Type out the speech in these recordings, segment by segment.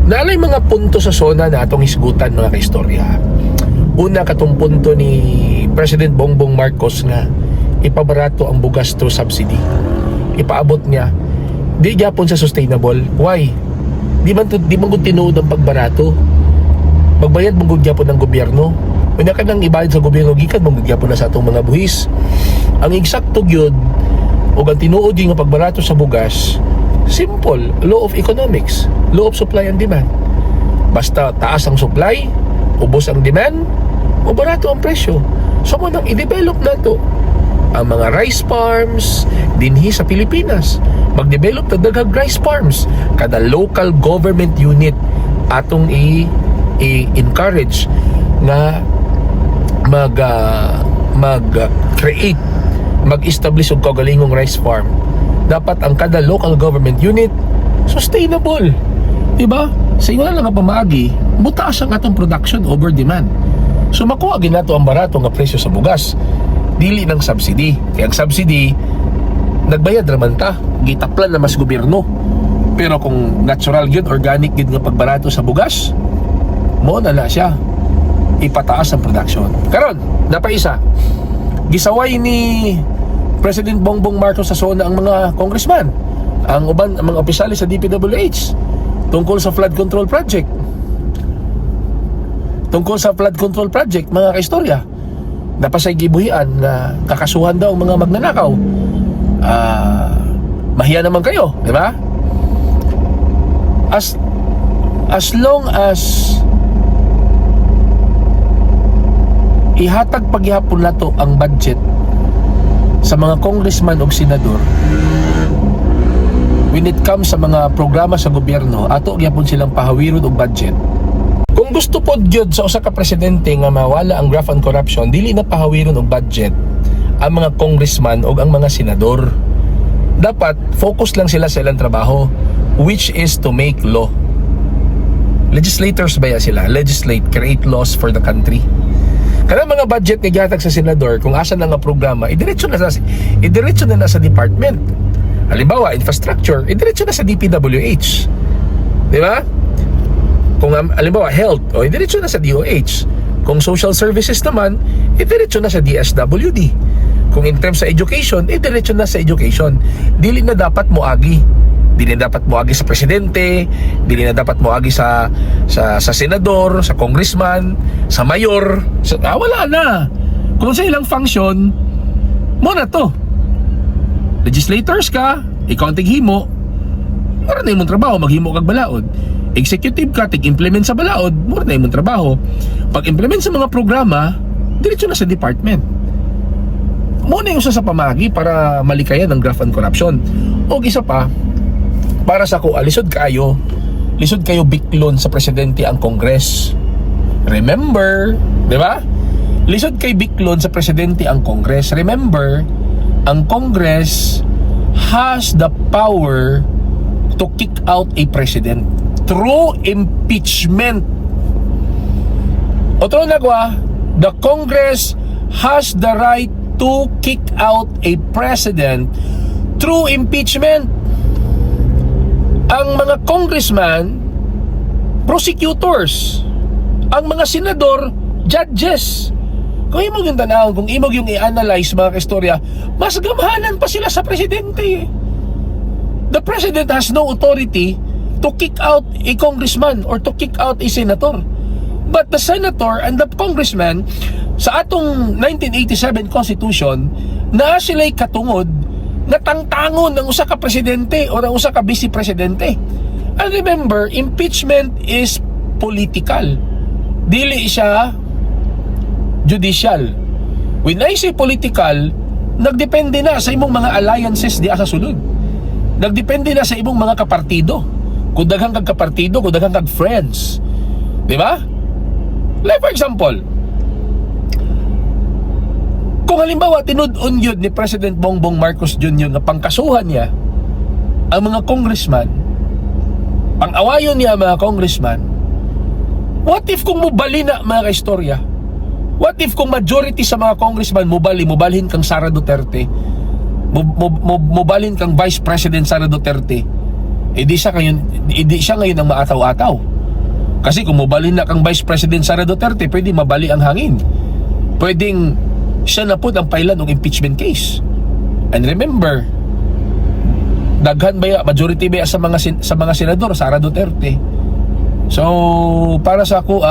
Naa lay mga punto sa SONA na atong hisgutan, mga kaistorya. Una, katong punto ni President Bongbong Marcos nga ipabarato ang bugas through subsidy. Ipaabot niya. Di gyapon sa sustainable. Why? Di man gud tinuod ang pagbarato. Magbayad man gud gyapon ng gobyerno. Unya ka nang ibayad sa gobyerno, gikan man gud gyapon na sa atong mga buhis. Ang eksakto gyud ug ang tinuod yung nga pagbarato sa bugas, simple law of economics, law of supply and demand. Basta taas ang supply, ubos ang demand, o barato ang presyo. So mao nang i-develop nato ang mga rice farms dinhi sa Pilipinas. Mag-develop ta daghang rice farms. Kada local government unit atong i-encourage nga mag create, mag-establish og kaugalingong rice farm. Dapat ang kada local government unit sustainable. Diba? Sa ingon lang nga pamaagi, mutaas ang atong production over demand. So makuha ginato ang barato nga presyo sa bugas. Dili ng subsidy. Kaya ang subsidy, nagbayad raman ta, gitaplan na mas gobyerno. Pero kung natural gyud, organic gyud nga pagbarato sa bugas, mo na na siya. Ipataas ang production. Karon, napaisa. Gisaway ni President Bongbong Marcos sa SONA ang mga congressman, ang uban ang mga opisyales sa DPWH tungkol sa flood control project. Tungkol sa flood control project, mga kaistorya, napasay gibuhian na kakasuhan daw ang mga magnanakaw. Ah, mahiya naman kayo, di ba? As long as ihatag pagyapon nato ang budget sa mga congressman o senador, when it comes sa mga programa sa gobyerno, ato gyapon silang pahawiron og budget. Kung gusto pod gyud sa usa ka presidente nga mawala ang graft and corruption, dili na pahawiron og budget ang mga congressman o ang mga senador. Dapat focus lang sila sa ilang trabaho, which is to make law. Legislators ba ya sila? Legislate, create laws for the country. Kanang mga budget nga gihatag sa senador, kung asa na nga programa, idiretso na sa department. Halimbawa, infrastructure, idiretso na sa DPWH. Di ba? Kung halimbawa health, o idiretso na sa DOH. Kung social services naman, idiretso na sa DSWD. Kung in terms sa education, idiretso na sa education. Dili na dapat moagi. Dili na dapat moagi sa presidente, dili na dapat moagi sa senador, sa congressman, sa mayor. Wala na. Kung sa ilang function, mo na to. Legislators ka, ikaw ang tighimo, mura na imong trabaho, maghimo kag balaod. Executive ka, tig-implement sa balaod, mura na imong trabaho. Pag-implement sa mga programa, diretso na sa department. Mo na yung usa sa pamagi para malikayan ang graft and corruption. O isa pa, para sa ko, lisod kayo biklon sa presidente ang Congress. Remember, di ba? Lisod kay biklon sa presidente ang Congress. Remember, ang Congress has the power to kick out a president through impeachment. Otro na kwa, the Congress has the right to kick out a president through impeachment. Ang mga congressman, prosecutors. Ang mga senador, judges. Kung imong yung tanawon, kung imong yung i-analyze, mga kaistorya, mas gamhanan pa sila sa presidente. The president has no authority to kick out a congressman or to kick out a senator. But the senator and the congressman, sa atong 1987 Constitution, naa sila'y katungod na tangtangon ng usa ka presidente o ng usa ka vice presidente. And remember, impeachment is political. Dili siya judicial. When I say political, nagdepende na sa imong mga alliances di sa sulod. Nagdepende na sa imong mga kapartido. Kung daghang kag kapartido, kung daghang kag friends. Di ba? Like for example, kung halimbawa tinud-on yun ni President Bongbong Marcos Jr. nga pangkasuhan niya ang mga congressman, pang-awayon niya ang mga congressman, what if kung mubali na, mga kaistorya? What if kung majority sa mga congressman mubali, mubalhin kang Sara Duterte, mubalhin kang Vice President Sara Duterte, edi siya ngayon ang maataw-ataw. Kasi kung mobalhin na kang Vice President Sara Duterte, pwede mabali ang hangin. Pwedeng siya na po ang pailan ng impeachment case. And remember, daghan ba, majority ba sa mga senador Sara Duterte. So, para sa ako,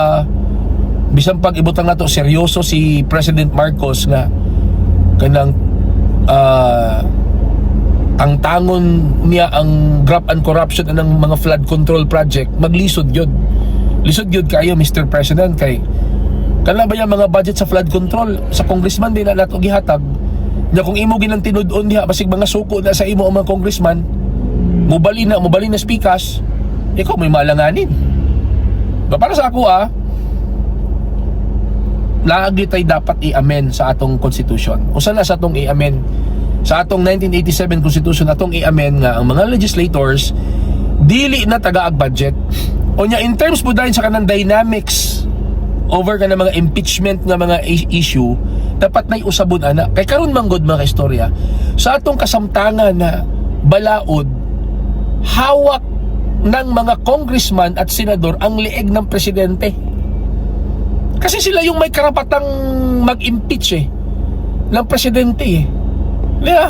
bisan pag ibutang nato seryoso si President Marcos nga kanang tangtangon niya ang graft and corruption ng mga flood control project, maglisod yun. Lisod yun kayo, Mr. President, kay kana ba yung mga budget sa flood control sa congressman din na nato gihatag na kung imo ginang tinud-on diha, basig mga suko na sa imo ang mga congressman, mubali na speakers, ikaw may malanganin ba? Para sa ako, lagi tay dapat i-amend sa atong constitution. Usa na sa atong i-amend sa atong 1987 Constitution, atong i-amend nga ang mga legislators dili na tagaag budget. Unya, in terms po dahil sa kanang dynamics over ka mga impeachment nga mga issue, dapat nay usabon ana. Kay karon man gud, mga istorya, sa atong kasamtangan na balaod, hawak ng mga congressman at senador ang leeg ng presidente. Kasi sila yung may karapatang mag-impeach eh ng presidente eh. Di ba?